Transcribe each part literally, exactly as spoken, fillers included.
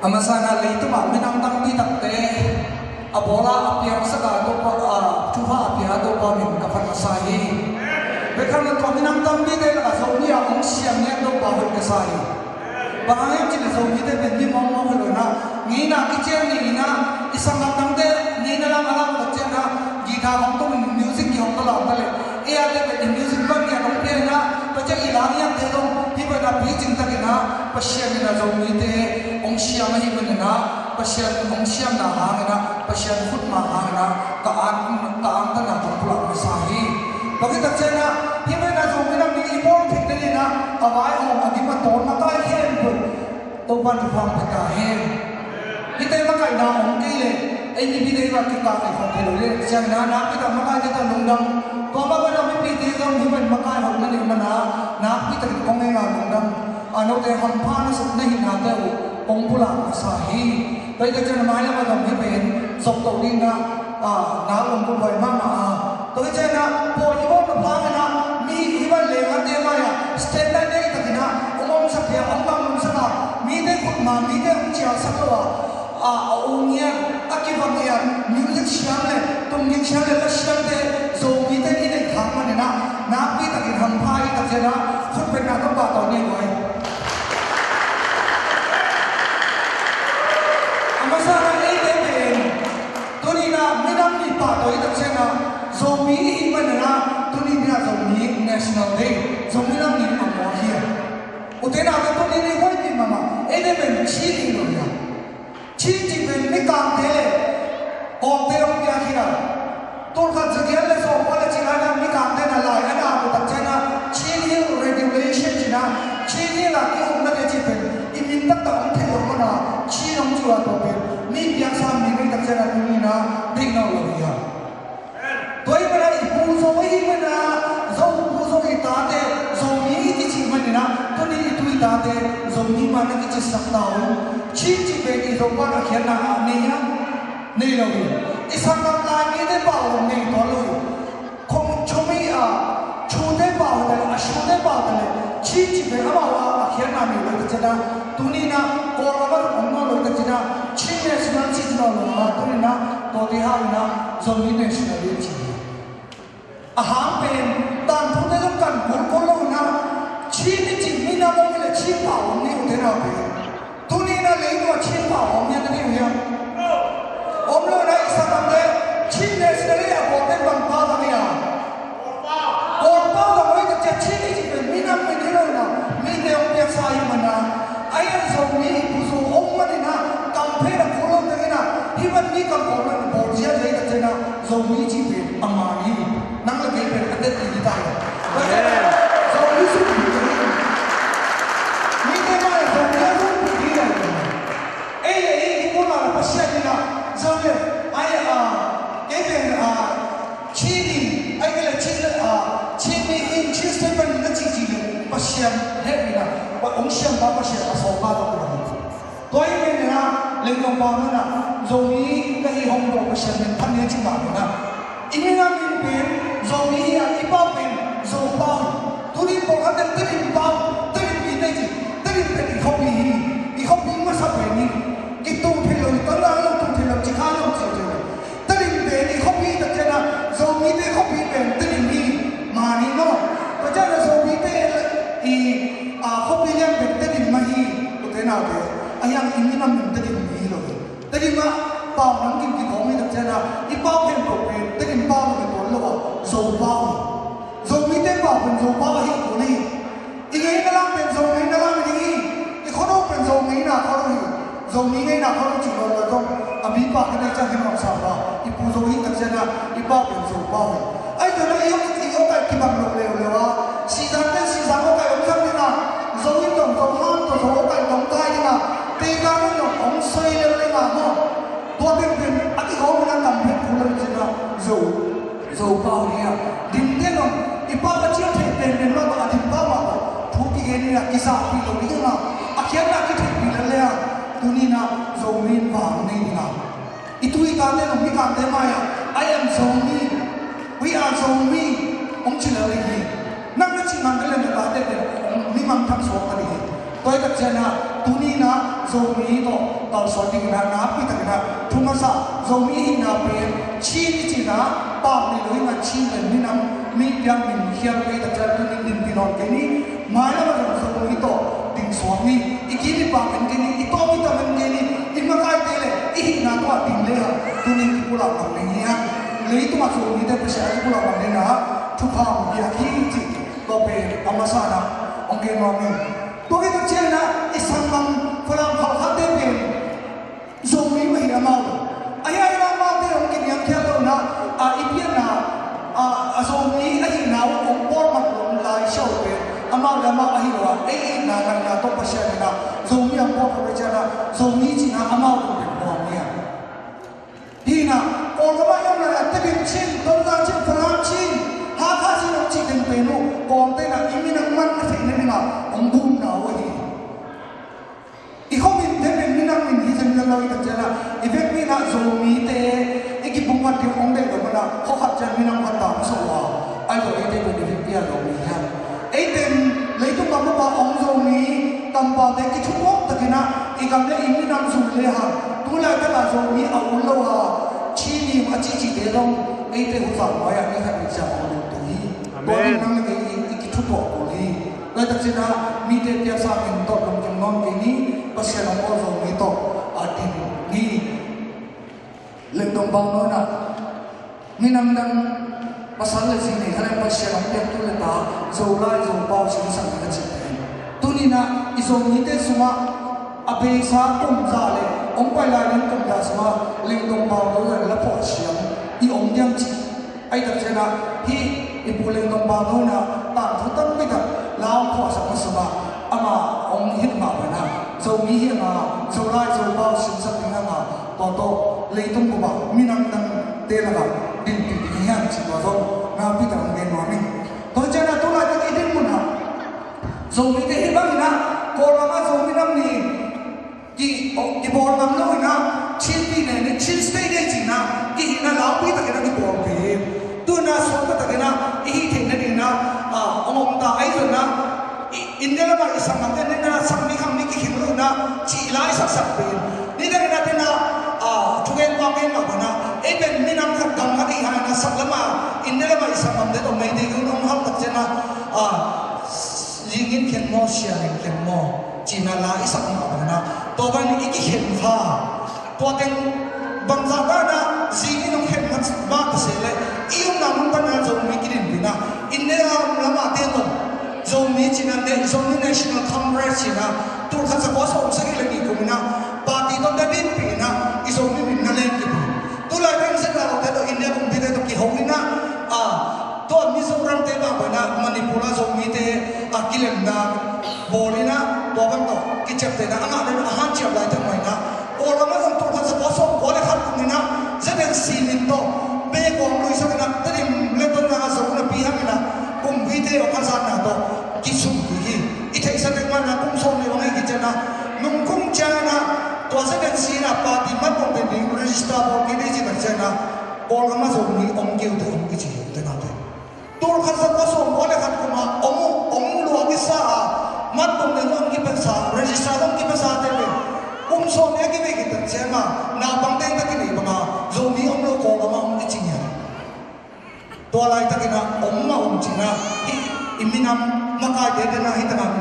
A masa in ah leitungah minam tampi takte a bawl a, a piangsak a, Topa, a, thupha a pia Topa min ka phat masa hi. Bek tham lo, tua minam tampite lakah Zomi a hong siam ngiat Topa hoih ka sa hi. Bang hang hiam cih leh Zomite pen mi mawkmawk hi lo in ah, ngeina kician ni in ah, i sanggam dangte ngeina lam a lam tak ciang ah, guitar hong tung in music kihong ta lam ta leh, ei a te pen i music bang ngiat hong pia in ah, tua ciang i la ngiatte zong hih bang a picing tak in ah, Pasian in ah Zomite hong siam ahih manin ah, Pasian hong siamna hangin ah, Pasian khutma hangin ah, ka ang, ka angtanna kong pulak masa hi. Bang hih tak ciang ah, hih bang a Zomi Nam Ni i bawl theih nading in ah, a vaihawm a gim a tawn makai khempeuh Topa'n thupha pia ta hen. Hihte makaihna om kei leh, ei mipite i va kikah leh khong thei lo leh, ciang in ah nakpi tak makaite tawh lungdam. Tua mah bangin ah mipite zong hih bang makai hoih na neih manin ah, nakpi takin kong ngen a lungdam. A note hampha na suk na hihnate uh kong pulak masa hi. Tua hi tak ciang a mailam a zong hih pen zop to ding in ah, a, nak lungdam huai mahmah a. Tua hi ciang a, pawi i bawl nop hangin ah, mi hih bang lengate mai-ah standard dei takin ah hong omsak hi a, hong bang omsak a, mite khutma, mite hong cialsak lo a, a, a ung ngiat, a kivang ngiat, music siam leh tung ging siam leh la siamte Zomite i neih khak manin ah, nakpi takin hampha i tak ciang a, khut beng na tawh pahtawi ni huai. A masa in ah eite pen tuni in ah minam ni pahtawi tak ciang a, Zomi i hih manin ah, tuni in ah Zomi National Day, Zomi Nam Ni a mawk hi a. Ute naute, tuni in i huaipih mahmah, eite pen Chin i hi lo hi a. Chin cih pen Mikangte leh Kawlte hong piak hi a. Tulkhat zagiat leh sawmkua leh cih lai-in ah Mikangte in ah lai a na uh tak ciang a, Chin Hill Regulation ci-in ah, Chin Hill a ki-uknate cih pen i min taktak hong theih loh manin ah, Chin hong ci uh a, tua pen mi piaksa mi, mi tak ciang a tuni in ah deih nawn lo hi a. Tua ahih manin ah i pu Zo i hih manin ah, Zo pu Zo i tate, Zomi i kicih manin ah, tuni i tu i tate Zomi mah na kicihsak ta uh. Chin cih pen i Zopa'n a khiatna a nei hiam? Nei lo hi. I sanggam Lai mite pau lo nei tuan lo hi. Khong chumi a, chute pau ta leh, a chute pau ta leh, Chin cih pen amau a, a khiatna nei lo hi tak ciang a, tuni in ah Kawlgam ah om nawn lo hi tak ciang a, Chin National cih nawn lo a, tuni in ah tuate hangin ah Zomi National i ci hi. A hang pen, tangthute zong kan kulkul lo in ah, Chin i cih minam om leh Chin pau om ni, ute naute. Tuni in ah leitung ah Chin pau om hiam, na ding hiam? Om lo in ah, i sanggamte, Chin National Day a Kawlte'n bang pau zang hiam? Kawl pau zang hi tak ciang, Chin i cih pen minam min hi lo in ah, mite hong piaksa ahih manin ah, a hi a Zomi i pu Zo om manin ah, campaign a kul lo teng in ah, hih bang mi kam kawm lo in bawl ziahziah hi tak ciang a, Zomi cih pen a man hi. Nang le kei pen a det hi ta hi. Amen. Zomi sung hi. Mite mah Zomi a sung hi. Ei le ei i pu le Pasian in ah, Zo le, ai, a, kei pen, a, Chin i, ai kei le Chin le, a, Chin mi hi, Chin State pan na ci ci le, Pasian heh in ah, hong siampa Pasian a sawlpa tawh ka hi. Tua ahih manin ah, Lengnuam pau in ah, Zomi ka hi hong dawng Pasian min phat ni ci mah in ah. I minam min pen Zomi hi a, i pau pen Zo pau hi. Tuni pawlkhat in Tedim pau, Tedim mite ci, Tedim pen i khuapi hi, i khuapi masa pen hi. I tung thei lo, i tung thei lo, i tung thei lo, ci kha lo, ci thei lo. Tedim pen i khuapi tak ciang a, Zomite khuapi pen Tedim hi, mah hi maw. Tua ciang a Zomite i, a, khuapi lian pen Tedim mah hi, ute naute. A hi hang i minam min Tedim mi hi lo hi. Tedim ah pau nang kim kikhawm hi tak ciang a, i pau khempeuh pen Tedim pau hi tuan lo a, Zo pau hi. Zomite pau pen Zo pau ahi kul hi. I ngeina lam pen Zo ngeina lam hi ding hi. I khuado pen Zo ngeina khuado hi. Zomi ngeina khuado cih lo lo zong a mipa ka nei ciang hi mawk sa ua. I pu Zo hi tak ciang a, i pau pen Zo pau hi. Ahi zongin i awk, i awk a kibang lo leuleu a, Sihzangte in Sihzang awk a hong zang ding a, Zo in zong Zo han tawh Zo awk a hong kai ding a, Teizang in zong hong soi lel ding a maw. Tua penpen a kihawm in a tam pen kul lo ciang a, Zo. Zo pau hi a, Dimte zong i pau a ciang theih penpen mah tawh, a Dim pau mah tawh thu kigen in a, kizahpih lo ding a, a khiatna kitheihpih lel leh a, tuni in a Zomi in vang nei ding a. I tu i tate zong Mikangte mai-ah, "I am Zomi, we are Zomi," hong ci lel ding hi. Nang na cih man ka leh na tate pen hong mi mangthang suak ka ding hi. Tua hi tak ciang a, tuni in a Zomi tawh kalsuan dingin ah nakpi takin ah thu masa, Zomi hihna pen Chin i cih in ah pau nei lo in ah, Chin pen minam, mi biak min khial kei tak ciang tuni in dinpi nawn kei ni. Mailam ah zong Zomi tawh ding suak ni. I kim i pam en kei ni, i tawm i tam en kei ni. I makaite le i hihna tawh ding le hang tuni in kipulak ngam ding hi hang. Leitungah Zomite Pasian a kipulak ngam dingin ah thupha hong piak hi cih tua pen a masa in ah hong gen nuam ing. Tua khit tak ciangin ah i sanggam Falam Khalkhatte pen Zomi mah hi amau. Ahi hangin amaute hong kiniamkhiat lo in ah, a, i pianna, a, a Zomi ahihna uh hong pawlmat lo lai siau pen amau le amau ahi lo a, ei itna ngaihna tawh Pasian in ah Zomi hong pawlkhat ahih ciangin ah Zomi cihna amau tung pen pawlkhat hi a. Hi in ah Kawlgam ah i om lai a, Tedim Chin, Tonzang Chin, Falam Chin, Hakha Chin hong cih teng pen uh Kawlte in ah i minam man a theihna dingin ah hong gumna uh ahi hi. I khuamin te pen minam min hi zenzen lo i tak ciangin ah, i vekpi in ah Zomite i kipumkhat ding hong deih loh manin ah khua khat ciang minam khat tangsuak uh a, ahi zong eite pen i vekpi ah Zomi hi hang. Eite in leitung gam upa hong Zomi kampaute kithutuak takin ah i gam le i minam zui le hang. Tu laitak ah Zomi a ut lo a, Chin hi a cihcihte zong eite hun zau nuai ah ni khat ni ciang hong lut uh hi. Amen. Tua ding nang le kei i, i kithutuak uh hi. Laitak ciangin ah mite piaksa min tawh lungkim nawn kei ni. Pasian hong aw Zomi tawh a din ni. Lengdong bang nawn ah minam dang pasal le zi nei kha leng Pasian hong piaktu le ta Zolai Zopau singsak ding a cih pen tuni in ah i Zomite sungah a beisa kum za le hong pai lai ding kum za sungah lengdong bang nawn le la phuah siam i om diam cih. Ahi tak ciangin ah hih i Pu Lengdong Bang Nawn in ah tangthu tampi tak la hong phuahsak masa mah, amah hong hilh mah bangin ah Zomi hi hang a, Zolai Zopau singsak ding hi hang a, tua tawh leitung bup ah minam dangte lakah dinpih ding hi hang cih tua zong nakpi tak hong gen nuam ing. Tua ciangin ah tu laitak i dinmun ah Zomite hih bangin ah Kawlgam ah Zomi Nam Ni ki, kibawl ngam lo in ah, Chin Tih Ni, Chin State Day ci in ah kihihna lampi takin ah kibawl kei hi. Tu in ah suakta takin ah i hih theihna dingin ah, ah, hong om ta ahi zongin ah, i, India lamah i sanggamte in ah sakmi khangmi kikhing lo in ah cih la i saksak pen. Nidang in ah tu in ah, ah, thugen pang gen mah bangin ah ei pen minam khat gam khat i hi hangin ah sak lamah India lamah i sanggamte tawh Meitei gun hong hal tak ciangin ah, ah, Zi ngin khen maw, sia ngin khen maw, ci in ah la i sak mah bangin ah tua bangin i kikhen kha. Tua teng bangzah dan ah zi ngin hong khen mah ta se leh i omna mun panin ah Zomi kidinpih in ah India a om lamah te tawh Zomi ci in ah, Zomi National Congress ci in ah tul khat za kua sawm sagih le nih kum in ah party tawh na dinpih in ah i Zomi min na len kipih. Tu laitak in Zi Kalo te tawh India kumpite tawh kiho in ah, ah, tua Mizoram te mah bangin ah Manipur ah Zomite a kilemna bawl in ah tua bang tawh kiciaptehna a ngah den a hanciam laitak mah in ah Kawlgam ah zong tul khat za kua sawm kua le khat kum in ah Z N C min tawh bek hong luisak in ah Tedim le Tonzang ah Zo napi hang in ah kumpite hong a zatna tawh kisum kik hi. I theihsa tek mah in ah kum sawm le hong hi kik ciangin ah nung kum ciangin ah tua Z N C in ah party mat bawlten ding register bawl kik ding ci tak ciangin ah Kawlgam ah Zomi om kei uh teh om kici hi uh te naute. Tul khat za kua sawm kua le khat kum a om uh, om lua kisa a, mat bawlten zong kipiasa, register zong kipiasa te pen kum sawm le a kibek hi tak ciangin ah naupang teng tak kineih bang a Zomi om lo Kawlgam ah om kici hi a. Tua laitakin ah om mah om ci in ah hih i minam makaite te in ah hih tak ah,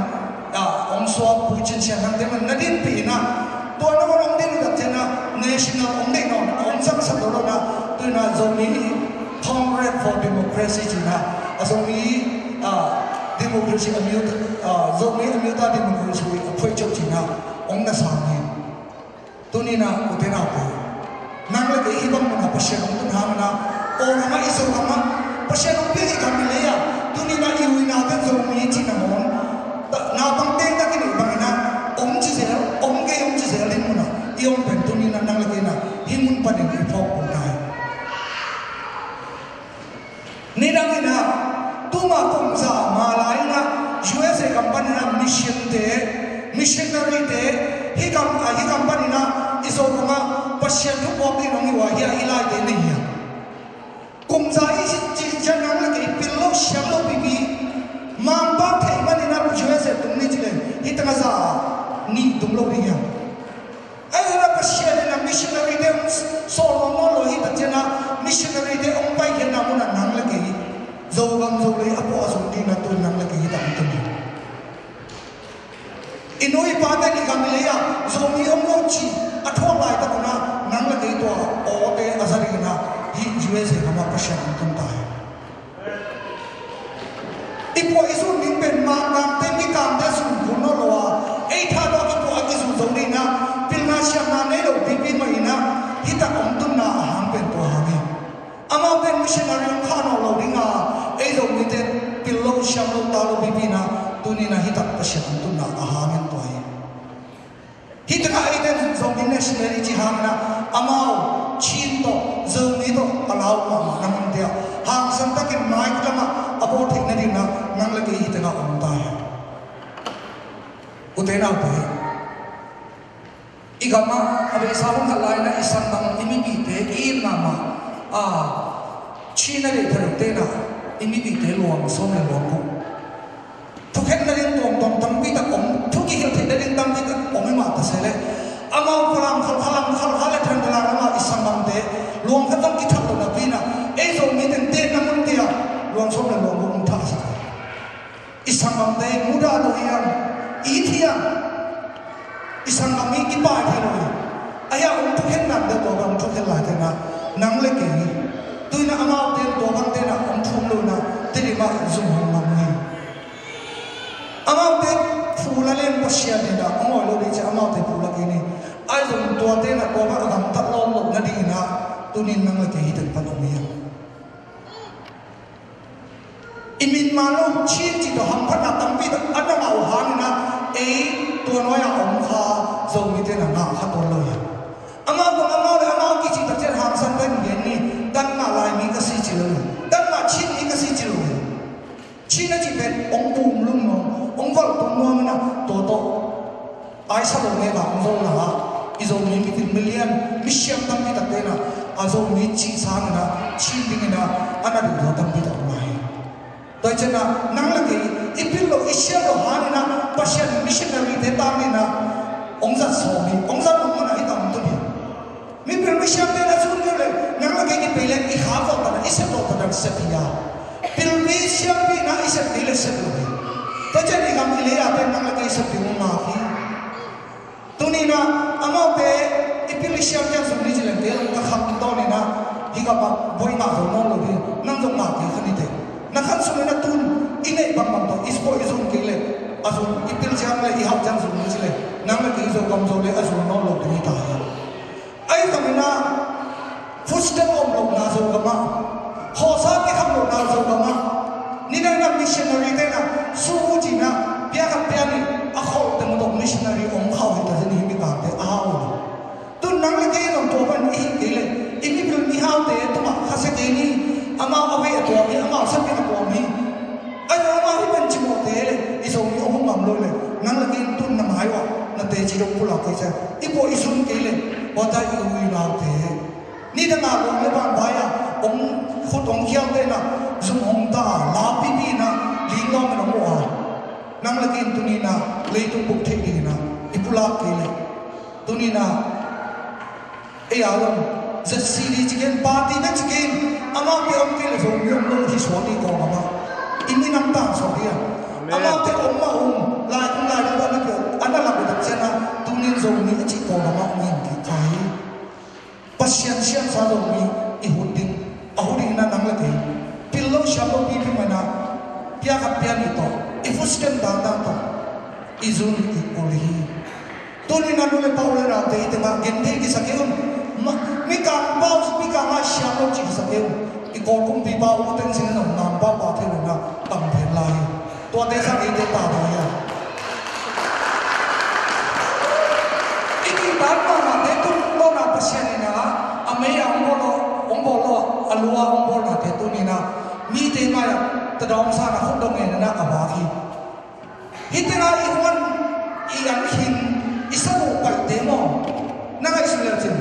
ah, hong suak Pu Cin Sian Thang te mah na dinpih in ah tua na hong om ding uh tak ciangin ah national om ding nawn a om saksak lo lo in ah tu in ah Zomi Congress for Democracy ci in ah a Zomi, ah, democracy a myo, ah, Zomi a myo ta democracy a phuai cop ci in ah hong na sang hi. Tuni in ah u te nau te, nang le kei hih bang mun ah Pasian hong tun hangin ah Kawlgam ah i Zogam ah Pasian hong piak i gam i lei ah tuni in ah i u i nau te Zomi cihna mawn naupang teng tak i neih bangin ah om ci zel, om kei om ci zel ding mun ah i om pen tuni in ah nang le kei in ah hih mun panin i phawk kul nai. Nidang in ah tuma kum za ma lai in ah U S A gam panin ah mission te, missionary te, hih gam, ah, hih gam panin ah i Zogam ah Pasian thu puak ding hong hi uh a, hih ah i laite nei hi a. Kum za i cih ciang nang le kei pil lo siang lo pipi Mangpau theih manin ah U S A tung ni ci leng hih teng ah za nih tung lo ding hi a. na tu nang le kei hi tak tung hi. I nu i pate i gam i lei ah Zomi om lo cih a thuak laitak un ah nang le kei tua awte a za dingin ah hih U S A gam ah Pasian hong tun ta hi. I puah i zun ding pen Mangkangte, Mikangte zun kul nawn lo a, ei thadah i puah a kizun zo dingin ah pilna siamna nei lo pipi mah in ah hih tak hong tunna a hang pen tua hang hi. Amau pen missionary hong khah nawn lo ding a, ei Zomite pil lo siam lo ta lo pipi in ah tuni in ah hih tak Pasian hong tunna a hang in tua hi. Hih takah eite Zomi nationality hang in ah amau Chin tawh Zomi tawh a lau mahmah na hong tia hangsan takin mai lamah a bawl theih nading ah nang le kei hih takah om ta hi. Ute naute, i gamah a beisa hun khat lai-in ah i sanggam i mipite i itna mah a Chin a deih thadok te in ah i mipite luang sawm le luang guk thukhen nading tuamtuam tampi tak om, thu kihilh theih nading tampi tak om i mah ta se leh amau Falam, Khalkha lam, Khalkha le Thandalam lamah i sanggamte luang khat zong kithah lo napi in ah ei Zomi teng teh na mun tia luang sawm le luang guk hong thah sak hi. I sanggamte i mudah lo hiam, i it hiam? I sanggam i kipai thei lo hi. Ahi a hong thukhen dan deuh tua bang thukhen lai te in ah nang le kei hi. Tu in ah amaute tua bangte in ah hong thum lo in ah Tedim ah zum hong ngam hi. Amaute phu la leng Pasian in ah hong awi lo ding ciang amaute phu la kei ni. Ahi zong tuate in ah tua bang a gamtat lawn loh nadingin ah tuni in nang le kei hih teng pan om hi. I min man lo Chin cih tawh hamphatna tampi tak a na ngah uh hangin ah ei tua nuai-a om kha Zomite in ah ngah kha tuan lo hi. Amau tawh amau le amau kicih tak ciang hangsan pen gen ni, kanmah Laimi ka si ci lo hi. Kanmah Chinmi ka si ci lo hi. Chin a cih pen hong pum lum nuam, hong valh tung nuam in ah tua tawh Aisa lo ngen a hong zol na a, i Zomi mipil milian misiam tampi takte in ah a Zomi cih sangin ah Chin dingin ah a na duhdaw tampi tak om ahi. Tua hi ciangin ah nang le kei i pil loh i siam loh hangin ah Pasian missionary-te tangin ah hong zat sawm hi, hong zat hong man ah hi tam tun hi. Mipil misiamte in a zun kei uh leh nang le kei kipei leh i kha zawh tadan, i sep zawh tadan sep hi a, pilpi siampi in ah i sep kei leh sep lo hi. Tua ciang i gam i lei a pen nang le kei sep ding uh ngak hi. Tuni in ah amaute i pil i siam ciang zong ni ci leng kei zong ka kham tawn in ah hih gam ah boi ngah zo nawn lo hi. Nang zong ngah kei kha ni teh. Na khan sung in ah tun i neih bangbang tawh i sport i zun kei leh a zun i pil ciang leh i hauh ciang zong ni ci leh nang le kei Zogam zo leh a zun nawn lo ding hi ta hi. Ahi zongin ah food stamp om lohna Zogam ah, khawsa kikham lohna Zogam ah, nidang in ah missionary-te in ah suhu ci-in ah pia khat pia nih a kholh teng uh tawh missionary om kha uh hi ta zen hi. Mikangte a hau uh. Tun nang le kei zong tua pan i hih kei leh i mipil mihaute tungah khasia kei ni. Amau a vei a tuam hi, amau sep ding a tuam hi. Ahi zong amau hih pan cimawhte leh i Zomi a hong ngam lo leh nang le kei in tun na mai uh ah na teci dong pulak kei cia i puah i zun kei leh tua ta i u i naute nidang a luang le bangbang a hong khut hong khialte in ah zum hong ta a, lau pipi in ah ling lawng in hong uh a, nang le kei in tuni in ah leitung bup theih dingin ah i pulak kei leh tuni in ah ei a zong Z C D ci kei in, party bek ci kei in, amaute om kei leh Zomi om lo hi suak ding Kawlgam ah. I minam tang suak ding a. Amaute om mah un, laikung laikung a na pia a na lak uh tak ciang ah tuni in Zomi a cih Kawlgam ah om in kik kha hi. Pasian siamsa Zomi i hut ding, a hut ding in ah nang le kei pil lo siam lo pipi mah in ah pia khat pia nih tawh i food stamp dangdang tawh i zun i kul hi. Tuni in ah nu le pa u le naute i tengah gen thei kisa kei un. Mikang pau, Mikang ah siam lo ci kisa kei un. I Kawl kumpipa U Thein Sein in ah Mangpau pa thei lo in ah tang phen lai hi. Tuate sang eite ta ta hi a. I kihtak mahmahte tungtawn ah Pasian in ah a mei a hong bawl lo, hong bawl lo, a lua hong bawlnate tuni in ah mite mai-ah tadawng sa-in ah khut dong ngen in ah a vak hi. Hih tengah i huan i an khin i sabuh paihte maw, na ngaihsut leu cin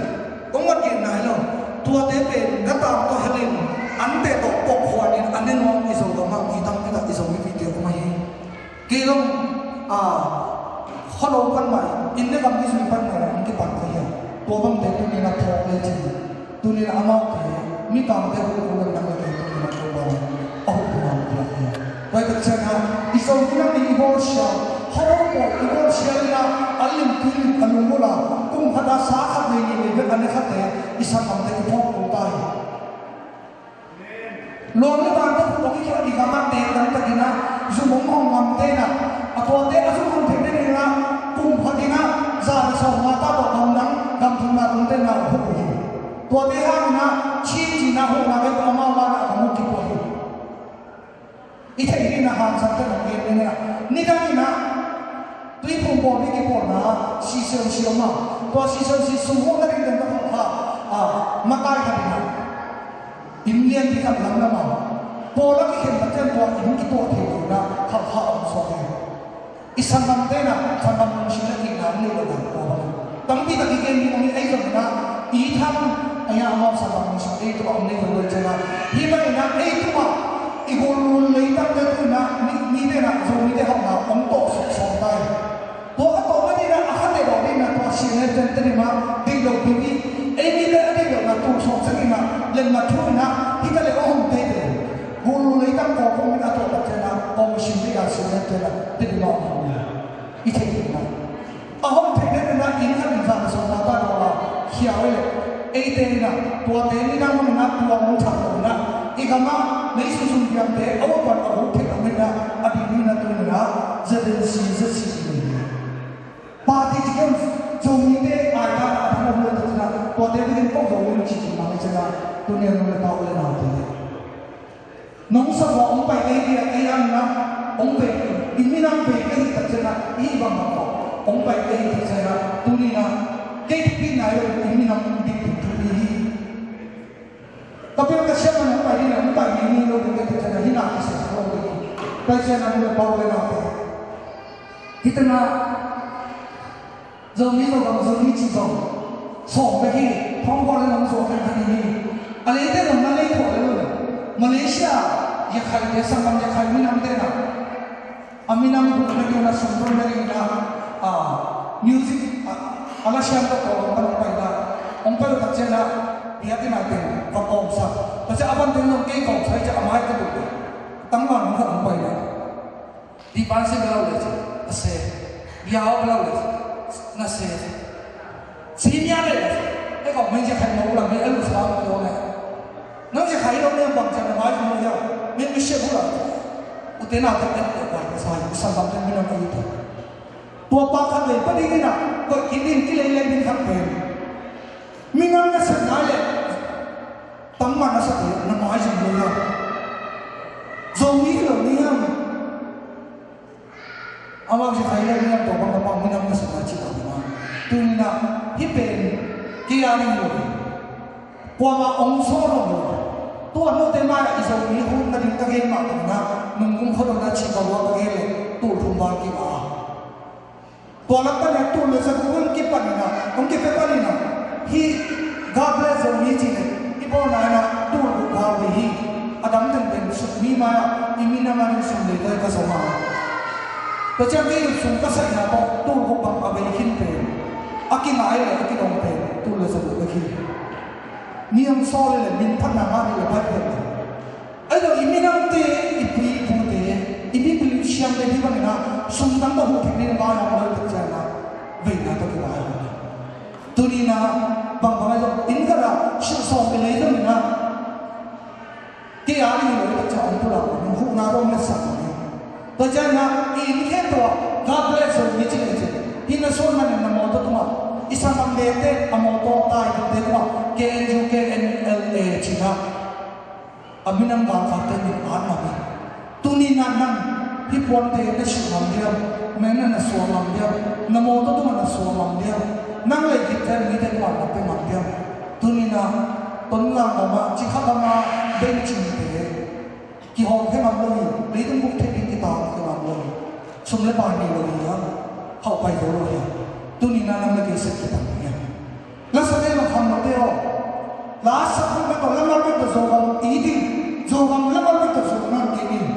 kong vat gen nai lo. Tuate pen na tang tawh helin ante tawh pok huanin a ne nuam i Zogam ah mi tampi tak i Zomipite om ahi. Kei zong a khuano pan mah in, ne gam i zui pan mah in hong kipan kha hi a. Tua bangte tuni in ah phawk lecin tuni in ah amaute Mikangte hoih kul lo in nang le kei tuni in ah Topa in a hoih kul lo in a piak hi a. Tua hi tak ciang Lim tui lim a lungmul a, kum khat a sa khat nei nih nei bek a ne khatte i sanggamte i phawk kul ta hi. Luang le van tawh khut hong i khiat i gam ah teek dang takin ah zum hong hawng ngamte in ah, a tuate a zum hawng theihte in ah kum khat in ah za le sawm nga ta tawh gam dang gam thumna dangte in ah huk uh hi. Tuate hangin ah Chin ci-in ah hukna vet tawh amau banah ka mu kip uh hi. I theih dingin ah hangsan ka nong gen ding in ah, nidang in ah Tuiphum pawlpi kipawlna C C M C om a, tua C C M C sum hawh nading teng ka thawh kha, a, makai khat in ah inn lianpi khat lam lam a, pawl a kikhen tak ciang tua inn kituah thei lo in ah khalkha a om suak hi. I sanggamte in ah sanggam lungsim le itna om nei lo dan tua bang. Tampi tak i gen ding om hi, ei zong in ah i tham a ya amau sanggam lungsim ei tua om nei lo lo ciang a, hih bang in ah ei tua i gul leitang te tu in ah mi, mite in ah Zomite hauhna hong tawh suk sawm ta hi. Tua a tawh nading in ah a kha teh lo ding in ah tua C N F ten te ding mah deih lo pi pi. Ei mite a deih lohna tul sawm ciangin ah letmat thu in ah hih ka le a hong tei te gul leitang kawk hong in a tawh tak ciang ah kawng sim ding a C N F ten ah te ding mah hong hong in ah i theih ding in ah a hong theih den in ah inn khat in zan sawm ta ta daw a khia uh leh eite in ah tuate nidang hong in ah tua hong thak lo in ah i gam ah mei sung sung piangte a upan a guk theih lo in ah a ding in ah tu in ah Z N C Z C i nei hi. Party ci kem Zomite ai ta a thang hong le ta cina tuate dingin kong Zomite ci ci mang cina tuni a nung le pau le nau te. Nong sa hua hong pai kei dia kei ang na hong pai i minam pai kei ta cina i bang bang ko hong pai kei ta cina tuni na kei pi na yo i minam dik dik tu i hi. Ka pil ka siam man hong pai ding a hong pai ding ni lo ding ka ti ciang a hi na ki sia lo ding. Pai ciang a nung le pau le na te. Hi te na Zomi Zogam Zomi ci zong sawm bek hi. Thong kua le nong zuak khen khan hi. A lei te zong na lei kua le lo. Malaysia Yakhai te sanggam Yakhai minam te na. A minam buk na ding na sum buk na ding na, a, music, a, a la siam tawh tawh hong pan hong pai na. Hong pai lo tak ciang na, biakinn a teng va kawmsak. Tua ciang a van teng zong kei kawmsak ciang a mai ka duh. Tangval hong khat hong pai na. Di pan si bia lo le ci, a se. Bia lo bia lo le ci, na se. Senior le, e kong men je khai mo la, men alu sa mo ne. Nang je khai lo ne bang ja na mai mo ya, men mi she mo la. U te na te te ko sa, u sa bang te mi na ko te. Tua pa khat le pa ding in ah, ko ki ding ki le le ding khat pen. Mi nang na sa na le. Tang ma na sa te, na mai je mo la. Zo mi lo ni ya. Amau ci khai le ni a tua bang a pang minam na sung a ci a hong a. Tuni na hih pen kei a ding lo. Kuamah hong sawl lo. Tua note mai a i Zomi hong na ding ka gen mah bang na nung kung khuadon a ci ka ruak ka gen le tul thum val kima a. Tua lam pan a tul le za kung kipan ina hong kipe pan ina. Hih God bless Zomi ci le i bawlna ina tul guk val ve hi. A dam tengteng suk mi mai-ah i minam a ding sum leitoi ka zom a. Tua ciang kei sum ka saihna tawh tul guk bang a bei khin pen a kingai le a kidong pen tul le za guk bek hi. Mi hong sawl le min phatna ngah le bai pen. Ahi zong i minamte i pu i pute i mipil i siamte hi bangin ah sum dang tawh huh theih ding vai hong lo tek ciangin ah veina tawh kivai hong hi. Tuni-in ah bangbang ahi zong inn khat ah silh sawm i lei zongin ah kei a ding hi lo i tak ciang hong pulak hong huhna tawh hong letsak hong hi. Tua ciangin ah i inn khempeuh ah God bless you i ci leh ciang hih na suan manin na mawtaw tungah i sanggamte a mawtaw taikinte tungah K N U K N L A ci-in ah a minam galkapte min at ngam hi. Tuni-in ah nang hih puante na silh ngam diam, meng na na suak ngam diam, na mawtaw tungah na suak ngam diam, nang lei khit ciang mite tungah na pia ngam diam. Tuni-in ah Tonzang gam ah, Cikha gam ah, Bencingte kihawm khe ngam lo hi, leitung bup thei ding kitang khe ngam lo hi. Sum le pai nei lo hi hang, hauh pai zo lo hi hang. Tuni-in ah nang le kei sep kitang hi hang. La sa te ma kham lo te aw. La sa kham lo te aw, la mal bek tawh Zogam i ding. Zogam la mal bek tawh Zogam nang kei ding.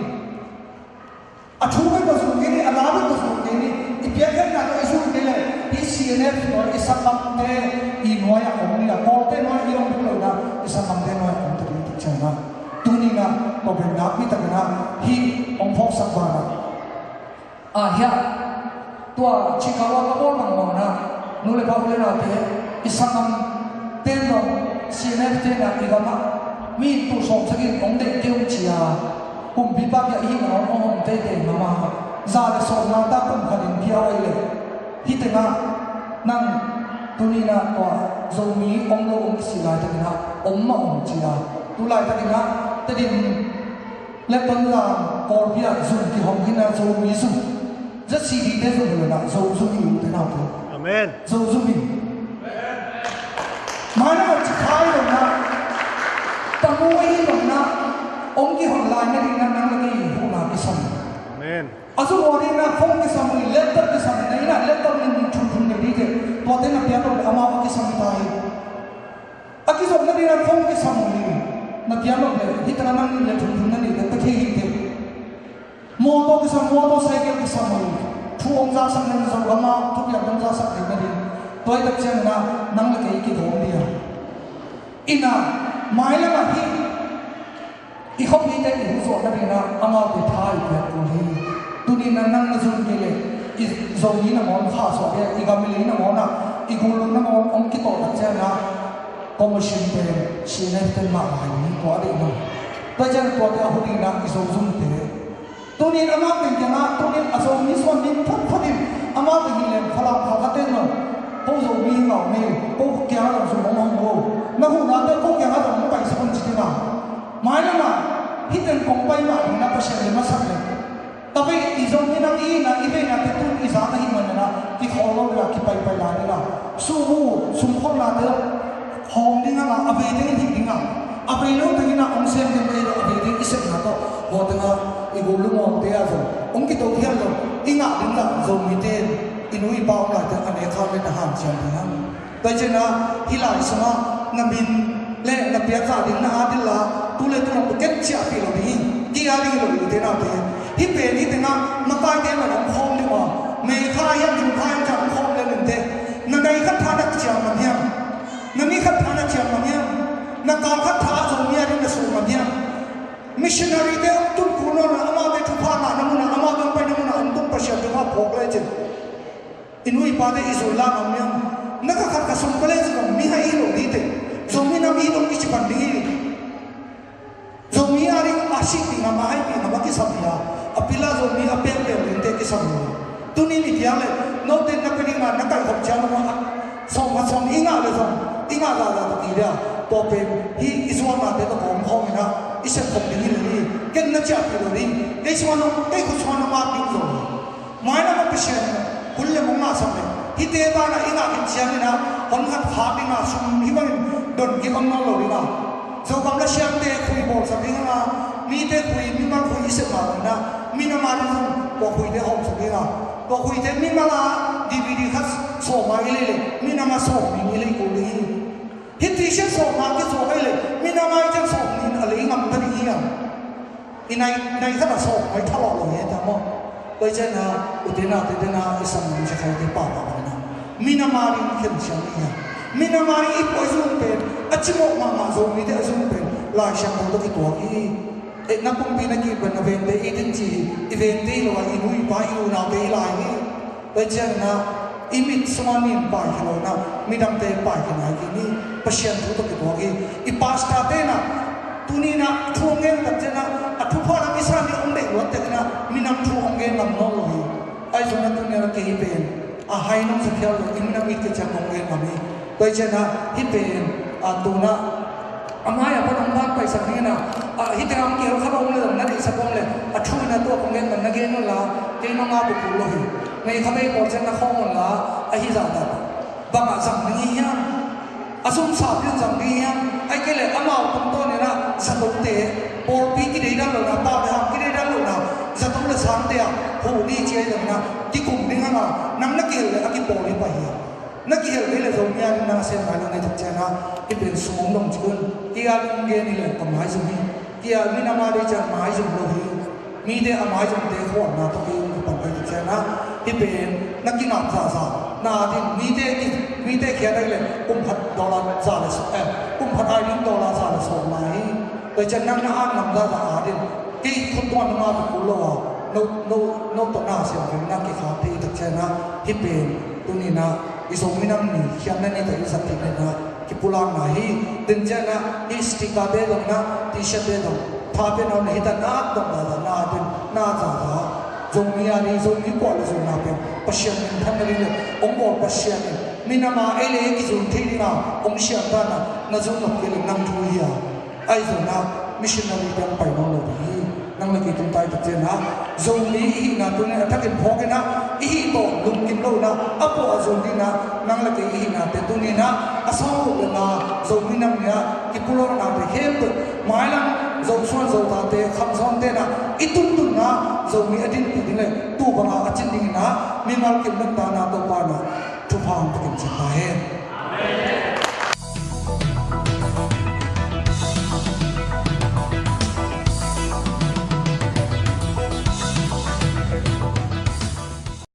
A thu bek tawh Zogam kei ding, a la bek tawh Zogam kei ding. I piakkhiatna tawh i zui kei leh i C N F nuai, i sanggamte i nuai-ah om ni a, Kawlte nuai-ah i om bek lo na, i sanggamte nuai-ah om ta ding tuk ciang a. Tuni-in ah tua pen nakpi takin ah hih hong phawksak banah Ah, hiah Tua Chicago ka bawl mangmang na, nu le pa u le naute, i sanggam ten dong, C N F ten a i gamah mi tul sawmsagih in hong deih kei ung ci a, kumpipa kiang i hihna hong hong teitei mahmah. Za le sawmna ta kum khat in pia uh ahih leh, hih tengah nang tuni-in ah tua Zomi om lo om kisi laitakin ah om mah ung ci a, tu laitakin ah Tedim le Tonzang Kawlpi ah zum kihong hi-in ah Zomi zum, Z C D te zum hi lo-in ah Zo zum hi, u te nau te. Amen. Zo zum hi. Mailam ah Chicago ah, tamu ahi lo-in ah hong kihon lai nading ah nang le kei huhna kisam. Amen. A zum uh a ding ah phone kisam uh hi, laptop kisam uh hi, na inn ah laptop nih nih thum thum nei ding hi. Tuate na piak loh leh amau a kisam hi ta hi. A kizom nading ah phone kisam uh hi, na piak loh leh hih tengah nang nih le thum thum na neih leh pia thei hi teh. Mawtaw kisam, motorcycle kisam uh hi, thu hong zasak nading, Zogam ah thupiak hong zasak theih nading. Tua hi tak ciangin ah nang le kei kigawm ding a, inn ah, mailam ah hih i khuapite i huh zawh nading ah amaute tha i piak kul hi. Tuni-in ah nang na zum kei leh i Zomi nangawn khahsuah ding a, i gam i lei nangawn ah, i gulu nangawn hong kitawh tak ciangin ah commission pen, C N F ten mah lai hi, tua a deih lo. Tua ciangin tuate a huh ding ah i Zo zumte. Tuni-in amau pen kiangah, tuni-in a Zomi suan ding photphot in, amau pen hi leng Falam khua ka ten lo. Ko Zomi hi ngau mei, ko kiangah zong zum hong hong lo. Na huhnate ko kiangah zong hong paisak un ci ding a. Mailam ah hih teng kong pai mah ding ah Pasian in masak leh, ka vei, i Zomi nam i hihna, i veinate tu-in i zak ahih manin ah kikhawl lo ding a, kipaipai lai ding a. Sum uh, sum khawmnate hawm ding a, a vei teng in hih ding a, a vei lo teng in ah hong sem ding, a vei teng i sepna tawh, hua teng ah i gulu mawngte ah zong hong kito phial lo, i ngah ding zah Zomite in i nu i pa om lai teng a nek kha le na hanciam ding a. Tua hi ciangin ah hih lai sungah na min le na piak zah ding na at inla, tu le tu lam pen ken ciahpih lo ding hi, kei a ding hi lo, u te nau te. Hih pen hih tengah makaite in hong khawm ding uh a, May kha hiam, June kha hiam ciang hong khawm le nung teh. Na nai khat tha na ciam ngam hiam? Na ni khat tha na ciam ngam hiam? Na kal khat tha Zomi a ding na suak ngam hiam? Missionary te hong tun kul nawn lo, amaute thupha ngahna mun ah, amaute hong paina mun ah hong tung Pasian thupha phawk le cin. I nu i pate i zul la ngam hiam? Na ka khat ka sum ka le zul ngam, mihai hi lo ding teh. Zomi nam i dong i ci pan ding hi. Zomi a ding a sihpih ngam, a haipih ngam a kisam hi a, a pil a Zomi a penpen dingte kisam hi. Tuni-in i piak leh note na pia ding a na kaihkhop ciang uh a, sawm a sawm i ngah leh zong, i ngah zahzah ta kei ding a, tua pen hih i zuaknate tawh kawmkhawm in ah i sepkhop ding hi lo hi. Ken na ciahpih lo ding, kei sungah nong, kei khut sungah nong at ding zong hi. Mailam ah Pasian in hun le mong ngahsak leh, hihte banah i ngah khin ciangin ah, hon khat khak ding a, sum hih bangin don kik om nawn lo ding a. Zogam le Siamte khui bawlsak ding a, mite khui, mimal khui i sep mah bangin ah, minam a ding zong tua khuite hawmsak ding a. Tua khuite mimal a D V D khat sawm a i lei leh, minam a sawm ding i lei kul ding hi. Hih T-shirt sawm a kizuak a i lei, minam a i ciang sawm nih a lei ngam ta ding hi a. I nai, nai khat a sawm mai thalawh lo hi ta maw? Tua hi ciangin ah, u te nau te, te na i sanggam Zakhaite pahpah bangin ah, minam a ding khen siam hi a. Minam a ding i puah i zum pen, a cimawh mahmah Zomite a zum pen Lai Siangtho tawh kituak hi. Eh, na pumpi na kihpan na vengte i ding ci hi. I vengte hi lo a, i nu i pa, i unaute hi lai hi. Tua hi ciangin ah, i mit sungah nin paikhia lo-in ah, midangte paikhia nai kei ni. Pasian thu tawh kituak hi. I pastorte in ah, tuni-in ah thu hong gen tak ciangin ah, a thupha lam i san ding hong deih luat takin ah, minam thu hong gen ngam nawn lo hi. Ahi zongin ah tuni-in ah kei pen, a hai nong za phial lo, i minam it kei ciang hong gen ngam hi. Tua hi ciangin ah, hih pen, a, tu-in ah, a mai-ah pan hong ban paisak dingin ah, a, hih tengah hong kihel kha lo om leh zong na deihsak om leh, a thu in ah tua kong gen man na gen un la, kei nong ngah peuhpeuh lo hi. May kha vei pawl ciang na khawm un la, ahi zahzah bangah zang ding hi hiam? A sumsa pen zang ding hi hiam? Ahih kei leh amau tungtawn in ah zatote, pawlpi kideidan lohna, pa le hang kideidan lohna, zato le sangte ah huh ding ci ahi zongin ah, kikum ding hang a, nang na kihel leh a kipawl hi pah hi a. Na kihel kei leh Zomi a ding na sem nai lo na hi tak ciangin ah, hih pen sum hong dong cih un. Kei a ding gen hi leh ka maizum hi. Kei a minam a ding ciang maizum lo hi. Mite a maizumte khualna tawh kei hong kipan kei tak ciangin ah, hih pen na kingap zahzah. Na a ding mite ki, mite khiat a hi leh kum khat dollar za le sawm, eh, kum khat a ding dollar za le sawm na hi. Tua ciang nang na at ngam zahzah a ding. Kei khut tungah nong at kul lo a, No, no, no tawh na siam kei na kikhak thei tak ciangin ah, hih pen tuni-in ah i Zomi Nam Ni khiatna ni tawh i zat theih nadingin ah kipulakna hi. Tua ciangin ah hih sticker te zong, na T-shirt te zong, tha pen a om leh hih tak na dong dada, na pen na dada, Zomi a ding, Zomi kuah le zong na pen Pasian minthanna ding le hong bawl Pasian in minam a ei le ei kizum thei ding a hong siam dan a na zun nop kei leh nang thu hi a. Ahi zongin ah missionary te hong pai nawn lo ding hi. Nang le kei tung tai tak ciangin ah Zomi i hihna tuni-in a thakin phawkin ah, i hih tawh lungkim loin ah a puah a zun dingin ah nang le kei i hihnate tuni-in ah a sawmguk le nga Zomi Nam Ni ah kipulaknate khempeuh, mailam Zosuan Zotate, Khamsawngte in ah i tuntunna Zomi a dinpih ding le tuu bangin a cin dingin ah mimal kim nop dan a Topa'n ah thupha hong pia kim ciat ta hen.